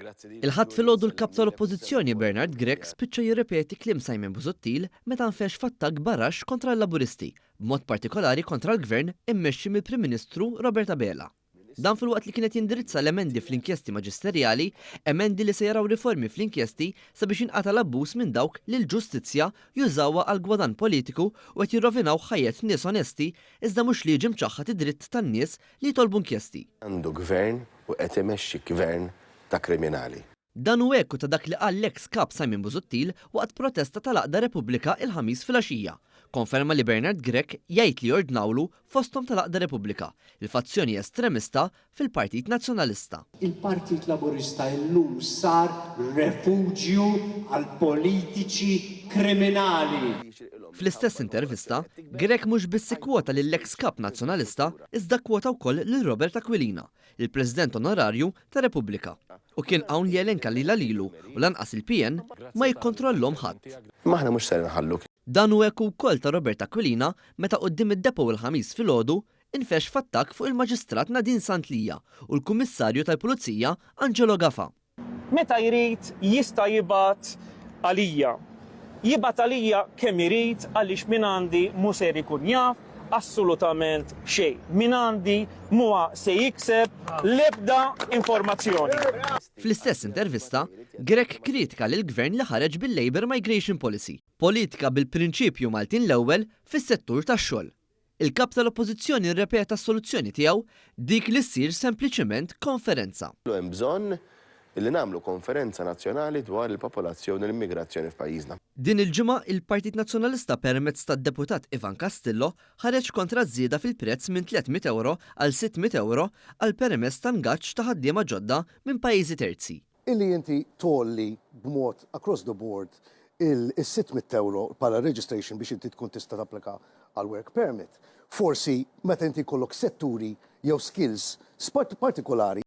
Il-Ħadd filgħodu l-Kap tal-Oppożizzjoni Bernard Grech spiċċa jirrepeti kliem Simon Busuttil meta nfexx f'attakk baraxx kontra l-Laburisti, b'mod partikolari kontra l-Gvern immexxi mill-Prim Ministru Robert Abela. Dan filwaqt li kien qed jindirizza l-emendi fl-inkjesti maġisterjali, emendi li se jaraw riformi fl-inkjesti sabiex jinqata' l-abbuż minn dawk li l-ġustizzja jużawha għal gwadann politiku u qed jirrovinaw ħajjet nies onesti iżda mhux li jiġi mċaħħad id-dritt tan-nies li jitolbu inkjesti. Għandu gvern u qed imexxi gvern ta' kriminali. Dan hu eku ta' dak li qal l-eks Kap Simon Busuttil waqt protesta tal-għaqda Repubblika il-Ħamis filgħaxija. Konferma li Bernard Grech jgħid li ordnawlu fosthom tal-għaqda Repubblika, il-fazzjoni estremista fil-Partit Nazzjonalista. Il-Partit Laburista illum sar refuġju għal politiċi kriminali. Fl-istess intervista, Grech mhux biss ikkwota lill-eks Kap Nazzjonalista iżda kkwota wkoll lil Robert Aquilina, il-President Onorarju ta' Repubblika, u kien hawn li elenka li la lilu u lanqas il-PN ma jikkontrollhom ħadd. Imma aħna mhux ser inħallu. Dan hu eku wkoll ta' Robert Aquilina meta quddiem id-depot il-Ħamis filgħodu infexx f'attakk fuq il-Maġistrat Nadine Sant Lia u l-Kummissarju tal-Pulizija Angelo Gafà. Meta jrid jista' jibgħat għalija. Jibgħat għalija kemm irid għaliex mingħandi mhu ser ikun jaf assolutament xejn. Mingħandi mhuwa se jikseb l-ebda informazzjoni. Fl-istess intervista, Grech kritika lill-Gvern li ħareġ bil-Labour Migration Policy, politika bil-prinċipju Maltin l-ewwel fis-settur tax-xogħol. Il-Kap tal-Oppożizzjoni rrepeta s-soluzzjoni tiegħu, dik li ssir sempliċiment konferenza. Hemm bżonn li nagħmlu konferenza nazzjonali dwar il-popolazzjoni u l-immigrazzjoni f'pajjiżna. Din il-ġimgħa, il-Partit Nazzjonalista permezz tad-Deputat Ivan Castillo ħareġ kontra ż-żieda fil-prezz minn 300 ewro għal 600 ewro għall-permess ta' ngaġġ ta' ħaddiema ġodda minn pajjiżi terzi. Illi inti tgħolli b'mod across the board is-600 ewro bħala registration biex inti tkun tista' tapplika għal work permit. Forsi meta inti jkollok setturi jew skills partikolari.